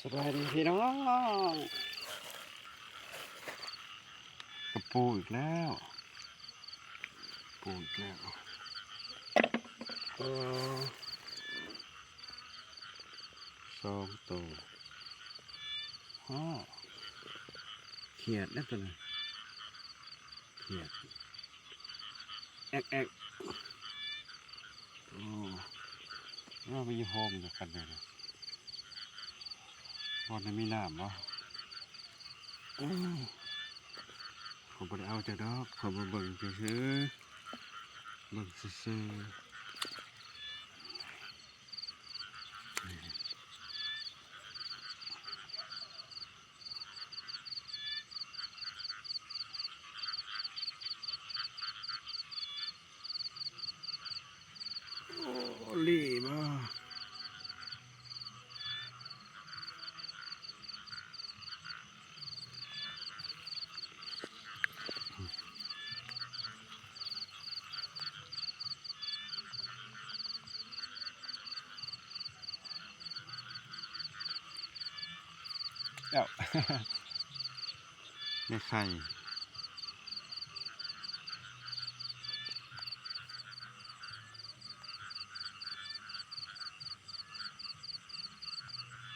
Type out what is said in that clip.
ສະບາຍດີພີ່ນ້ອງ ກະປູອີກແລ້ວ ປູອີກແລ້ວ ເອີ ສອງໂຕ ຮະ ຂຽດເດ້ໂຕນີ້ ຂຽດ ແອກໆ ໂອ້ ເຮົາໄປຢູ່ໂຮມນຳກັນເດີ ບ່ອນນັ້ນມີນ້ຳບໍ່? ໂອ້ ຂ້ອຍບໍ່ໄດ້ເອົາເຈົ້າດອກ ຂ້ອຍມາເບິ່ງຊື່ໆ ເບິ່ງຊື່ໆ. ໂອ້ ລີ້ບໍ່? ແລ້ວ ແມ່ໄຂ່